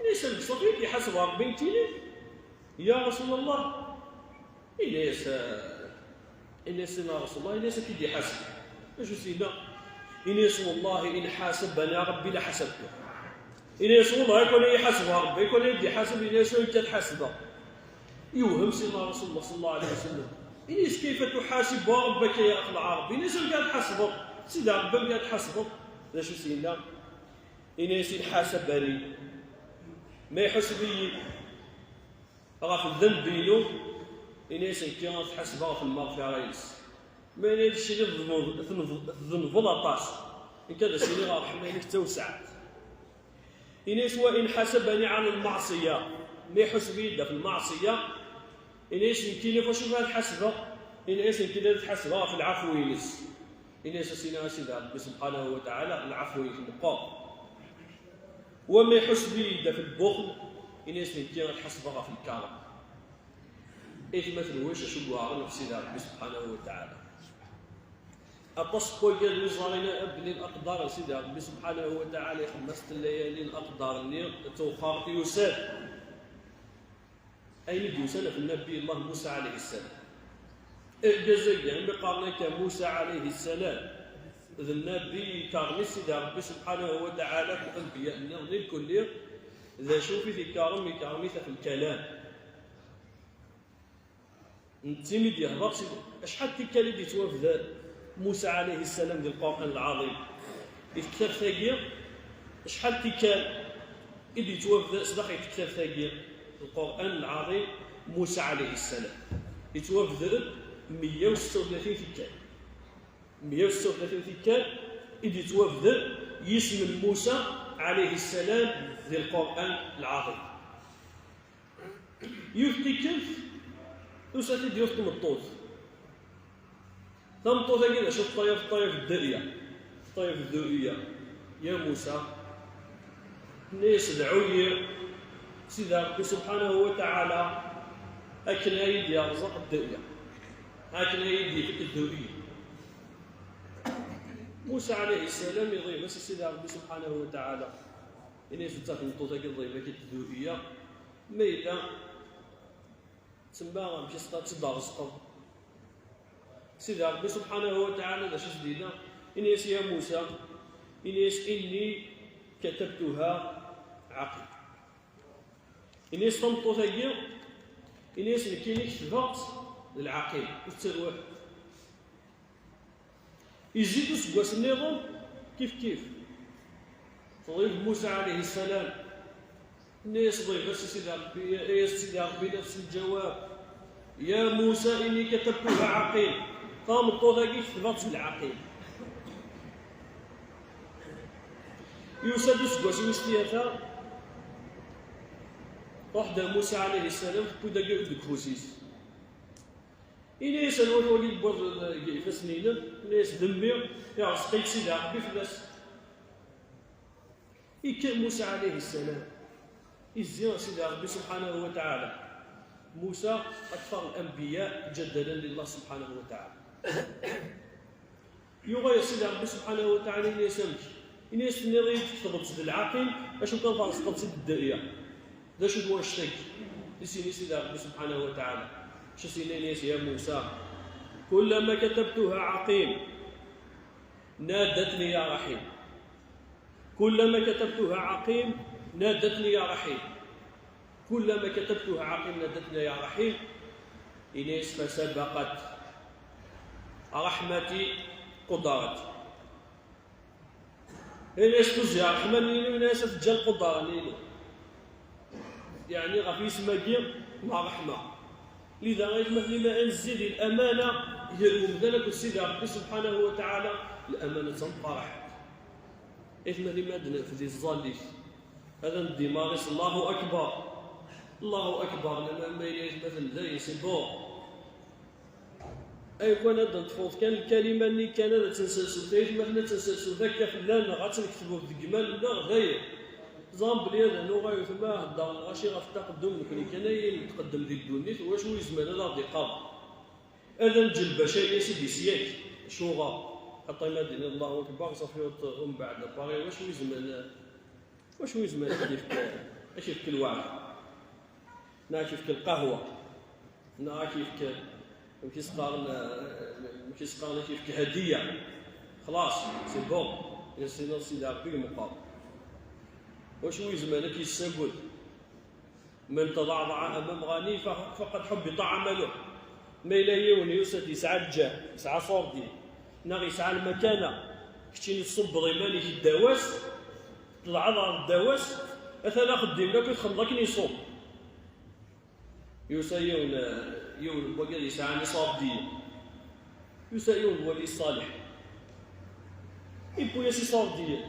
Ini-as: "Amek ṣafi i k-iḥaseb Ṛebbi nekkini, ya Rasulullah?" Ini-as, ini-as Sidna Rasulullah, ini-as: "Ad k-id-iḥaseb." Acu s-yenna? Ini-as: "والله إن حاسبني ربي لحاسبته". Ini-as: "Wellah, i kan ad yi-iḥaseb Ṛebbi, i kan ad yi-d-iḥaseb", ini-as, "ur k-ad ḥasbeɣ." Yewhem Sidna Rasulullah sallallahu alayhi wa sallam. Ini-as: "كيف تحاسب ربك يا أخ العرب؟" Ini-as: "Amek ad tḥasbeḍ Sidi Ṛebbi, amek ad tḥasbeḍ?" D acu s-yenna? Ini-as: "إن حاسبني", ma iḥaseb-iyi ɣef ddneb-inu, ini-as, nekki ad t-ḥasbeɣ ɣef lmaɣfira-ines. Ma yenna-yi-d, "Ccili tdenbeḍ, tdenbeḍ aṭas", Nekk ad as-iniɣ ṛṛeḥma-inek d tawesɛt. Ini-as: "Wa in ḥasabani ɛala lmeɛṣiya", ma iḥuseb-iyi-d ɣef lmeɛṣiya, ini-as: "Nekkini ɣef wacu ara t-ḥasbeɣ?" Ini-as: "Nekkini ad t-ḥasbeɣ ɣef lɛefw-ines." Ini-as: "A Sidi, a Sidi Ṛebbi subḥanahu wa taɛala, lɛefw-inek meqqer." "Wa ma iḥuseb-iyi-d ɣef lbuxl?" Ini-as: "Nekki ad t-ḥasbeɣ ɣef lkeṛm." Aytmaten, wiss acu yuɛren ɣef Sidi Ṛebbi subḥanahu wa taɛala. Aṭas n wagad ur ẓrin ara belli leqder n Sidi Ṛebbi subḥanahu wa taɛala ixemmem-as-d layali, leqder-nni d tewqert yusan. Ayen i d-yusan ɣef Nnabi Allah Musa ɛalayhi ssalam. Argaz-agi, imi qqaren akka Musa ɛalayhi ssalam, d nnabi ikerrem-it Sidi Ṛebbi subḥanahu wa taɛala ɣef lanbiya-nniḍen irkelli, d acu i t-ikerrem? Ikerrem-it ɣef lkalam. Netta mi d-yehder si acḥal tikkal i d-yettwabder Musa ɛalayhi ssalam di Lqur'an Lɛaḍim. Di tektabt-agi, acḥal tikkal i d-yettwabder sdaxel tektabt-agi, Lqur'an Lɛaḍim, Musa ɛalayhi ssalam? Yettwabder meyya u setta u tlatin tikkal. Meyya u setta u tlatin tikkal i d-yettwabder yisem n Musa ɛalayhi ssalam di Lqur'an Lɛaḍim. Yiwet tikkelt, tusa-t-id yiwet tmeṭṭut. Tameṭṭut-agi d acu teṭṭayaf? Teṭṭayaf ddu'ya. Teṭṭayaf ddu'ya. Ya Musa, tenna-yas: "Dɛu-yi Sidi Ṛebbi subḥanahu wa taɛala akken ad yi-d-yerẓeq ddu'ya, akken ad yi-d-yefk ddu'ya." Musa ɛalayhi ssalam iḍeyb-as i Sidi Ṛebbi subḥanahu wa taɛala. Ini-as: "Netta tameṭṭut-agi teḍeyb-ak-id ddu'ya, ma yella tsemma amek i s-, ad tt-id-rẓeqeḍ?" Sidi Ṛebbi subḥanahu wa taɛala d acu i s-d-yenna? Ini-as: "Ya Musa", ini-as: "Inni katabtuha ɛaqil." Ini-as: "Tameṭṭut-agi", ini-as, "nekkini ketbeɣ-tt d lɛaqil, ur tettarew ara." Yezzi-d useggas nniḍen, kif kif. Teḍyeb Musa ɛalayhi ssalam. Ini-as: "Ḍyeb-as i Sidi Ṛebbi, ay as Sidi Ṛebbi nefs lǧawab. Ya Musa, inni katabtuha ɛaqil." Tameṭṭut-agi ketbeɣ-tt d lɛaqil. Yusa-d useggas wis tlata, tṛuḥ-d ar Musa ɛalayhi ssalam, tewwi-d agerruj deg ufus-is. Ini-as: "Anwa-t wagi yewweḍ deg ifassen-inem?" Ini-as: "D mmi, ireẓq-ik Sidi Ṛebbi fell-as." Ikker Musa ɛalayhi ssalam, izzi ar Sidi Ṛebbi subḥanahu wa taɛala. Musa, akter l-anbiya jaddalan lillah subḥanahu wa taɛala. Yuɣal Sidi Ṛebbi subḥanahu wa taɛala, ini-as: "Amek?" Ini-as: "Tenniḍ-iyi-d ketbeḍ-tt d lɛaqil, acu kan treẓqeḍ-tt-id ddu'ya? D acu-t wannect-agi?" Is-, ini Sidi Ṛebbi subḥanahu wa taɛala, acu as-yenna? Ini-as: "Ya Musa, kullama katabtuha ɛaqil, nadatni ya raḥim. Kullama katabtuha ɛaqil, nadatni ya raḥim. Kullama katabtuha ɛaqil, nadatni ya raḥim." Ini-as: "Fasabaqat raḥmati qudarati." Ini-as: "Tuzi ṛṛeḥma-nni-inu", ini-as, "ad teǧǧa lqudara-nni-inu." Yeɛni ɣef yisem-agi n ṛṛeḥma. Lida, aytmaten, ma ad nezzi di lamana gar umdan akked Sidi Ṛebbi subḥanahu wa taɛala, lamana d tameqqrant. Aytmaten, ma ad nerfed i tẓallit, ad neddimaṛi s Allahu akbar. Allahu akbar, lama ma yella, aytmaten, dayen, c'est bon. Ayekwan ad d-neṭṭfeḍ kan lkalima-nni kan, ad tt-nsersu, aytmaten, ad tt-nsersu akka fell-aneɣ, ad tt-nektebu deg iman-nneɣ, dayen. Ẓran belli ad nuɣal tma heddren lɣaci ɣef taqeddum, nekni kan ay netqeddem di ddunit, wacu izemren ad aɣ-d-iqaḍ? Ad nǧel bac ay as-id-isyak, acuɣer? Xaṭi ma d-tiniḍ Allahu Akbar, ṣafi, umbeɛd apari, wacu izemren, wacu izemren ad k-yefk, ad k-yefk lweɛd? Neɣ ad k-yefk lqahwa? Neɣ ad k-yefk, amek i s-qqaren, amek i s-qqaren, ad k-yefk hadiya? Xlaṣ, c'est bon. As-tiniḍ Sidi Ṛebbi meqqer. Wacu izemren ad k-yessaged? من تضعضع أمام غني ف-، فقد حبط عمله. Ma yella yiwen yusa-d yesɛa lǧah, yesɛa ṣurdi, neɣ yesɛa lmakana, keččini tṣubbeḍ iman-ik ddaw-as, tḍeɛḍɛeḍ ddaw-as, atan axeddim-nni akk i txedmeḍ akken iṣubb. Yusa yiwen, yiwen n wagad yesɛan iṣurdiyen. Yusa yiwen n wali ṣṣaleḥ. Yewwi-yas iṣurdiyen.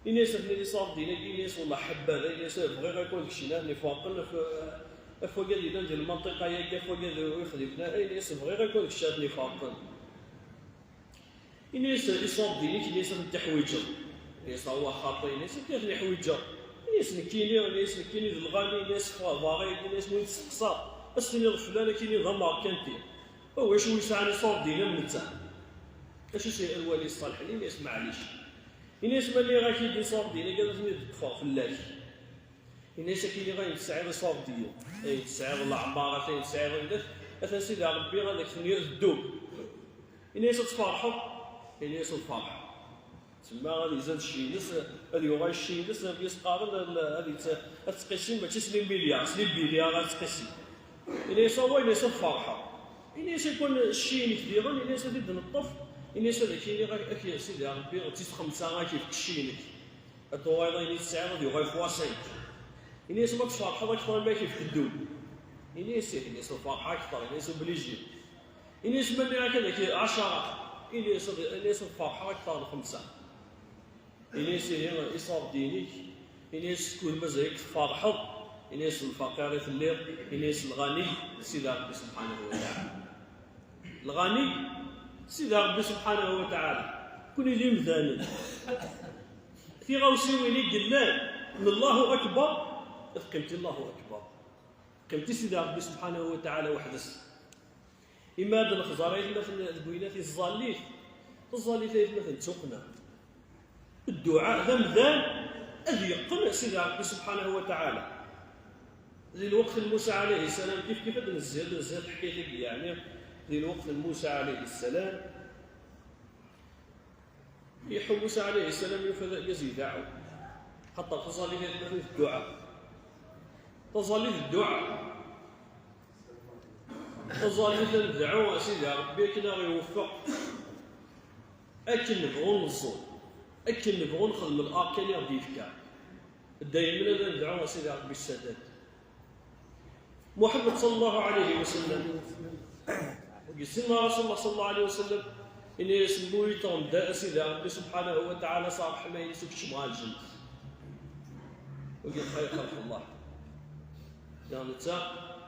Ini-as, a ten-id iṣurdiyen-agi, ini-as, wellah ḥabbada, ini-as, bɣiɣ akk ad kecmen ad ten-ifaqen ɣef, ɣef wagad yellan di lmanṭiqa-yagi, ɣef wagad ur ixdimen ara, ini-as, bɣiɣ akk ad kecmen ad ten-ifaqen. Ini-as, iṣurdiyen-ik, ini-as, ad ten-tiḥwiǧeḍ. Ini-as, awah xaṭi, ini-as, akken ad ten-iḥwiǧeɣ. Ini-as, nekkini, ini-as, nekkini d lɣani, ini-as, ffɣeɣ berra-yagi, ini-as, mi testeqsaḍ, ad s-tiniḍ fell-aneɣ, nekkini d amerkanti. Awi acu yesɛan iṣurdiyen am netta. Acu s lwali ṣṣaleḥ-nni, ini-as, maɛlic. Ini-as, ma nniɣ-ak-id iṣurdiyen-agi ad ten-id-ṭṭfeɣ fell-ak. Ini-as, akken i ayen tesɛiḍ iṣurdiyen, ayen tesɛiḍ leɛmarat, ayen tesɛiḍ anda, atan Sidi Ṛebbi ad ak-ten-yeddub. Ini-as, ad tferḥeḍ? Ini-as, ad ferḥeɣ. Semma ad izad cci-ines, ad yuɣal cci-ines, am yesqaren, ad, ad yet-, ad tettqissim, mačči s les milliards, s les milliards ad tettqissim. Ini-as, awah, ini-as, ad ferḥeɣ. Ini-as, ikun cci-inek diɣen, ini-as, ad t-id-neṭṭef, ini-as, ad ak-iniɣ, ak-, ak-, Sidi Ṛebbi, d tis xemsa ad k-ifk cci-inek. Ad tuɣaleḍ ayen i tesɛiḍ, ad yuɣal trois cinq. Ini-as, ma tferḥeḍ akteṛ mi ak-ifk ddub. Ini-as, ih, ini-as, ad ferḥeɣ akteṛ, ini-as, obligé. Ini-as, ma nniɣ-ak ad ak-, ɛecṛa. Ini-as, ad, ini-as, ad ferḥeɣ akteṛ n xemsa. Ini-as, ihi, iṣurdiyen-ik, ini-as, skud mazal-ik tferḥeḍ, ini-as, d lfaqir i telliḍ, ini-as, lɣani, d Sidi Ṛebbi subḥanahu wa taɛala. Lɣani, d Sidi Ṛebbi subḥanahu wa taɛala. Kuni d imdanen. Tiɣawsiwin i yellan n Allahu akbar, ad qqiment i Allahu akbar. Qqiment i Sidi Ṛebbi subḥanahu wa taɛala weḥd-s. Imi ad nexẓer aytmaten deg winnat i tẓallit, taẓallit aytmaten d tuqqna. Dduɛa d amdan ad yeqqen Sidi Ṛebbi subḥanahu wa taɛala. Di lweqt n Musa ɛalayhi ssalam, kif kif ad nezzi, ad nezzi ɣef teḥkayt-agi, yeɛni, di lweqt n Musa ɛalayhi ssalam, iḥu Musa ɛalayhi ssalam, yufa d argaz ideɛɛu. Xaṭer taẓallit aytmaten d dduɛa. Taẓallit d dduɛa. Taẓallit ad nedɛu a Sidi Ṛebbi akken a ɣ-iweffeq, akken nebɣu neẓẓu, akken nebɣu nexdem l'arkan i ɣ-d-yefka. Daymen ad nedɛu a Sidi Ṛebbi yessadad. Muḥemmed ṣalla Llahu ɛalayhi wa sallam, deg sin Rasulullah ṣalla Llahu ɛalayhi wa sallam, ini-as, mmu yetɣenda a Sidi Ṛebbi subḥanahu wa taɛala s ṛṛeḥma-ines, ad kecmeɣ ɣer lǧennet. Wagi xayr xalq Allah. Neɣ netta,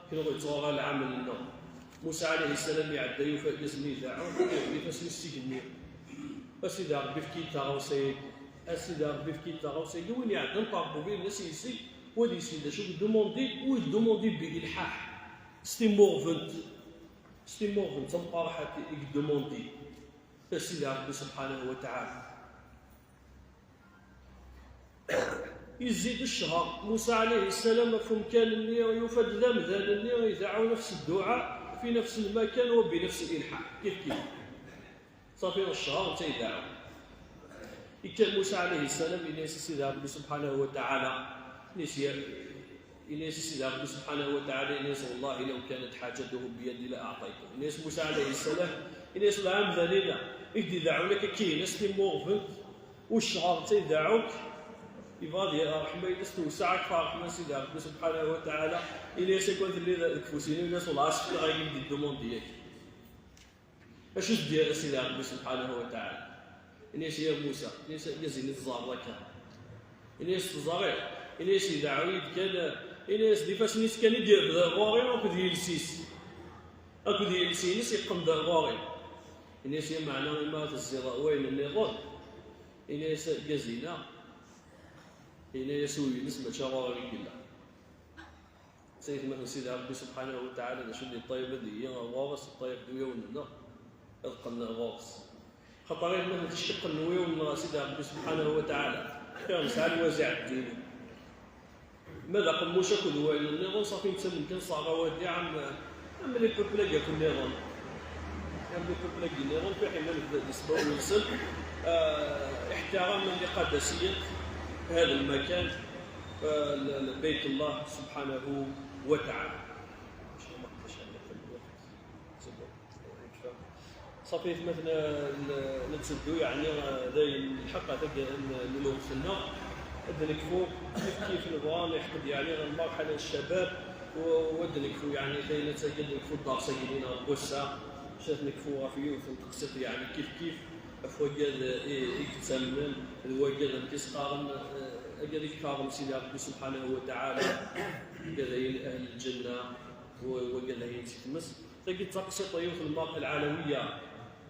kenneɣ yettɣur lɛamel-nneɣ. Musa ɛalayhi ssalam iɛedda yufa argaz-nni ideɛɛu, ifassen-is s igenni. A Sidi Ṛebbi, efk-iyi-d taɣawsa-agi. A Sidi Ṛebbi, efk-iyi-d taɣawsa-agi. Win iɛeddan ṭerbubi-ines yis-i, wa ad yeslen d acu i yeddumandi, u yeddumandi bi ilḥaḥ. S timmuɣbent. S timmuɣbent d tameqqraḥat i yeddumandi. A Sidi Ṛebbi subḥanahu wa taɛala. Yezzi-d ccher, Musa ɛalayhi ssalam ɣef umkan-nni, yufa-d d amdan-nni, ideɛɛu nefs dduɛa, fi nefs lmakan, wa bi nefs ilḥaḥ, kif kif. Ṣafi, ccher netta ideɛɛu. Yekker Musa ɛalayhi ssalam, ini-as i Sidi Ṛebbi subḥanahu wa taɛala, ini-as, ini-as i Sidi Ṛebbi subḥanahu wa taɛala, ini-as, wallahi law kanat ḥaǧatuhu biyadi la aɛṭaytuhu. Ini-as Musa ɛalayhi ssalam, ini-as, d amdan-ina i k-d-ideɛɛun akka, kihina s timmuɣbent, u ccher netta ideɛɛu-k, yebɣa ad yerḥem, ini-as, tewseɛ akteṛ ṛṛeḥma n Sidi Ṛebbi subḥanahu wa taɛala, ini-as, akken telliḍ deg ufus-inu, ini-as, wellah ad s-fkeɣ ayen i d-yeddumandi-agi. Acu s-d-yerra Sidi Ṛebbi subḥanahu wa taɛala? Ini-as, ya Musa, ini-as, argaz-nni teẓẓareḍ akka. Ini-as, teẓriḍ? Ini-as, ideɛɛu-yi-d kan, ini-as, d ifassen-is kan i d-yerfed ɣur-i akked yiles-is. Akked yiles-ines yeqqen-d ɣur-i. Ini-as, ya meɛna imi ara tezziḍ wayen nniḍen? Ini-as, argaz-ina, ini-as, ul-ines mačči ɣur-i i yella. Ttayt ma n Sidi Ṛebbi subḥanahu wa taɛala, d acu d ṭṭayeb ad yili ɣur-s, ṭṭayeb d uyawen-nneɣ, ad qqen ɣur-s. Xaṭer aytmaten, ticki qqen uyawen-nneɣ a Sidi Ṛebbi subḥanahu wa taɛala, xir nesɛa lwaziɛ n ddin. Ma d aqemmuc akked wayen nniḍen, ṣafi netta mumkin ṣaɣ awadiɛ am, am les peuples-agi akk nniḍen. Am les peuples-agi nniḍen, fiḥ iman d, d isbawen-nsen, ah, احتراما لقدسية هذا المكان. آه، ل-، ل-، بيت الله سبحانه وتعالى. صافي، مثلا، ن-، نتسدو، يعني، آه، داين الحق هذاك ن-، ن-، نوصلنا. هاد نكفو كيف كيف نبغى نحقد، يعني، المرحلة الشباب، و-، ود نكفو، يعني، داين نتسجل نكفو الدار سجلين غوسا، شاف نكفو في يوث تقسيط، يعني، كيف كيف. Ɣef wagad i, i yettamnen, d wagad amek i s-qqaren, eh, agad i yeqqaren Sidi Ṛebbi subḥanahu wa taɛala, wagad-ayi n ahl lǧenna, wa-, wagad-ayi n tmes. Tagi d taqsiṭ n yiwet n lmarka lɛalawiya,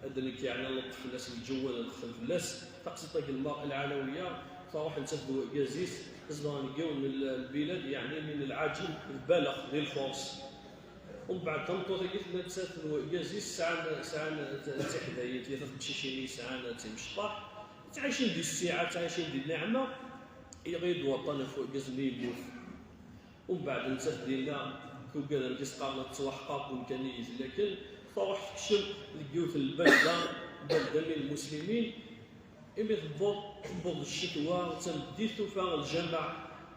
ad d-nekk yeɛni neṭṭef fell-as lǧewwal, ad nexdem fell-as. Taqsiṭ-agi n lmarka lɛalawiya, truḥ nettat d urgaz-is, zedɣen deg yiwen n l-, lbilad, yeɛni min lɛaǧem, d Balex, di Lfurs. Umbeɛd tameṭṭut-agi tella nettat d urgaz-is sɛan, sɛan t-, d tiḥdayin, tlata teqcicin i sɛan d timecṭaḥ, ttɛicin di ssiɛa, ttɛicin di nniɛma, iɣi-d waṭṭan ɣef urgaz-nni yemmut. Umbeɛd nettat dinna tugad amek i s-qqaren ad tettwaḥqer deg umkan i yella akken, truḥ tekcem deg yiwet n lbalda, balda min lmuslimin, imi tewweḍ, tewweḍ ccetwa d tameddit, tufa ljameɛ,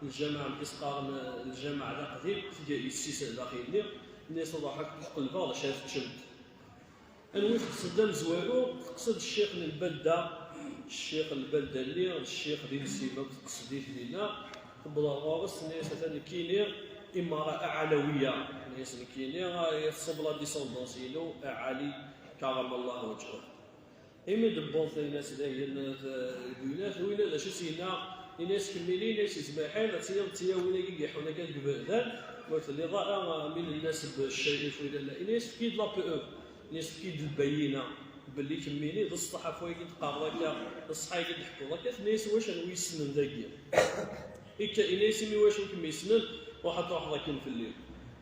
ljameɛ amek i s-qqaren, ljameɛ d aqdim, tga yessi-s daxel-nni, nni-as ad ruḥeɣ ad k-d-qelbeɣ d acu ara teččemt. Anwa i teqsed d amezwaru? Teqsed ccix n lbalda, ccix n lbalda-nni, d ccix d inessim akk teqsed-it dinna, tewweḍ ɣer ɣur-s, tenna-yas atan nekkini imara aɛalawiya, tenna-yas nekkini, ah, tṣubb la descendance-inu aɛali, karamallah wajhah. Imi d-tewweḍ, tenna-yas dayen, eh, d winat, winat d acu i s-yenna, yenna-yas kemmini, yenna-yas yezmer lḥal ad tiliḍ d tiya win-agi i iḥun akka deg iberdan, ur telliḍ ara, ah, min nnaseb ccaif wala la, yenna-yas efk-iyi-d la preuve, yenna-yas efk-iyi-d lbayyina belli kemmini d ṣṣeḥ ɣef wayagi d-teqqareḍ akka, d ṣṣeḥ ayagi d-tḥekkuḍ akka, tenna-yas wacu anwa yessnen dagi? Ikka, yenna-yas imi wacu kem-yessnen, ruḥ ad truḥeḍ akin fell-i.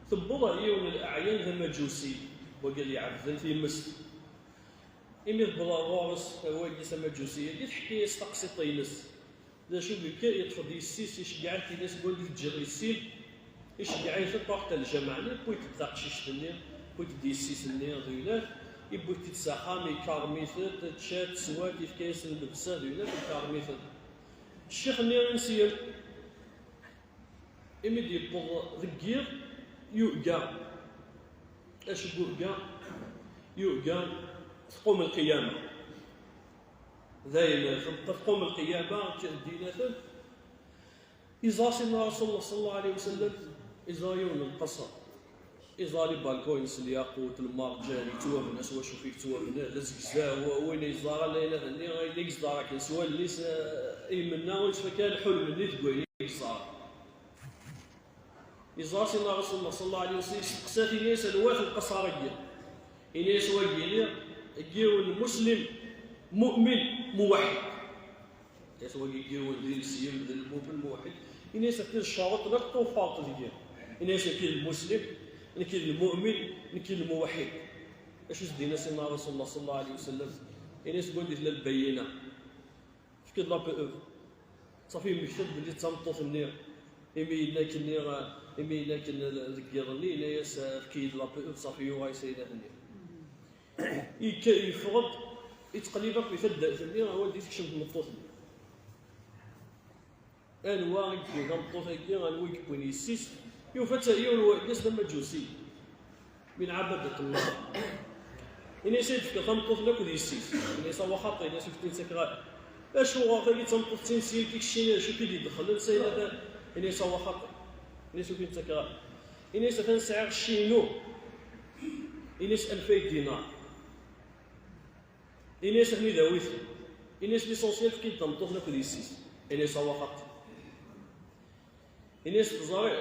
Tewweḍ ɣer yiwen n leɛyan d amaǧusi, wagi i iɛebden timest. Imi tewweḍ ɣer ɣur-s, wagi s amaǧusi-agi, teḥka-yas taqsiṭ-ines. D acu d-, yeṭṭef-d yessi-s, iceggeɛ-it, yenna-as seg wanda i d-ǧǧiɣ yessi-m, iceggeɛ-it, truḥ ɣer lǧameɛ-nni, tewwi-d taqcict-nni, tewwi-d yessi-s-nni d winat, yewwi-t-id s axxam, ikarem-it-id, tečča, teswa, yefka-yasen llebsa d winat, ikarem-it-id. Ccix-nni inesyen, imi d-yewweḍ deg yiḍ, yuga. Acu yuga? Yuga tqum lqiyama. Dayen, tebqa tqum lqiyama, ddin-aten. Iẓra Sidna Rasulullah sallallahu alayhi wa sallam, iẓra yiwen n lqaṣer. Iẓra les balcons-ines n lyaqut, lmerǧan, yettwabna s wacu fi yettwabna, d azegzaw, win yeẓra ala ayen-nni, ayen i yeẓra akken s wallen-is, eh, imenna ur yettfakka lḥulm-nni deg wayen i yeẓra. Iẓra Sidna Rasulullah sallallahu alayhi wa sallam, yesteqsa-t, yenna-yas anwa-t lqaṣer-agi? Yenna-yas wagi, deg yiwen muslim, mu'min, muwaḥid. Yenna-yas wagi deg yiwen d inesyen, d lmu'min, muwaḥid. Yenna-yas akken ccaruṭ la tuffart deg-i. Yenna-yas nekki d lmuslim, nekki d lmu'min, nekki d lmuwaḥid. Acu s-d-yenna Sidna Rasulullah sallallahu alayhi wa sallam? Yenna-yas seg wanda i tella lbayyina? Efk-d la preuve. Safi yemmekta-d belli d tameṭṭut-nni. Imi yella akken, imi yella akken deg yiḍ-nni, yenna-yas efk-iyi-d la preuve, safi yuɣal s ayla-nni. Yekka, yeffeɣ-d, yettqellib akk di taddart-nni, ɣer wanda i tekcem tmeṭṭut-nni. Anwa i yewwin tameṭṭut-agi, anwa i yewwin yessi-s? Yufa-tt yiwen n urgaz d amaǧusi. Min ɛabadat Allah. Ini-as ad d-fkeɣ tameṭṭut-nni akked yessi-s. Ini-as awa xaṭi, ini-as ur k-tt-in-ttakeɣ ara. Acuɣer tagi d tameṭṭut d tineslilt i keččini, acu k-id-idexlen s ayen ata? Ini-as awa xaṭi. Ini-as ur k-in-ttakeɣ ara. Ini-as atan sɛiɣ cci-inu. Ini-as alfay dinar. Ini-as aten-id awi-t. Ini-as l'essentiel efk-iyi-d tameṭṭut-nni akked yessi-s. Ini-as awa xaṭi. Ini-as teẓriḍ,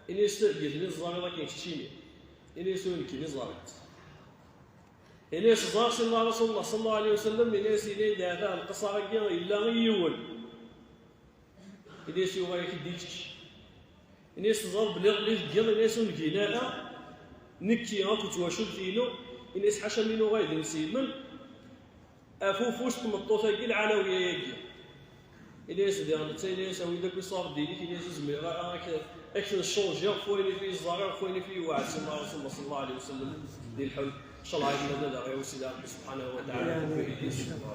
ini-as targit-nni teẓriḍ akken keččini. Ini-as ula nekkini ẓriɣ-tt. Ini-as ẓriɣ Sidna Rasulullah sallallahu alayhi wa sallam, ini-as yenna-yi-d hada lqaṣer-agi yella i yiwen. Ini-as yuɣal-ak-d i kečč. Ini-as teẓriḍ belli iḍelli deg yiḍ, ini-as ur negin ara, nekki akked twacult-inu, ini-as ḥaca min uɣay d inselmen, ɣef ufus n tmeṭṭut-agi lɛalawiya-agi. Ini-as diɣ netta, ini-as awi-d akk iṣurdiyen-ik, ini-as ur zmireɣ ara ad k-, ad k-ncunjiɣ ɣef wayen i fi ẓẓariɣ, ɣef wayen i fi yewɛed Sidna Rasulullah sallallahu alayhi wa sallam di lḥulm. Ncallah ad nadi ɣer Sidi Ṛebbi subḥanahu wa taɛala.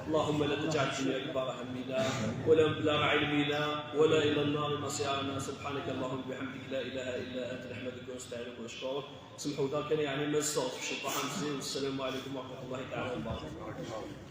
اللهم لا تجعل الدنيا أكبر همنا ولا مبلغ علمنا ولا إلى النار مصيرنا. سبحانك اللهم وبحمدك، لا إله إلا أنت، نحمدك ونستعينك ونشكرك. Semḥu da kan, yeɛni ma sseɣ fi cceṭṭaḥ am zzin. Wassalamu ɛalaykum wa rahmatullahi taɛala wa barakatuh.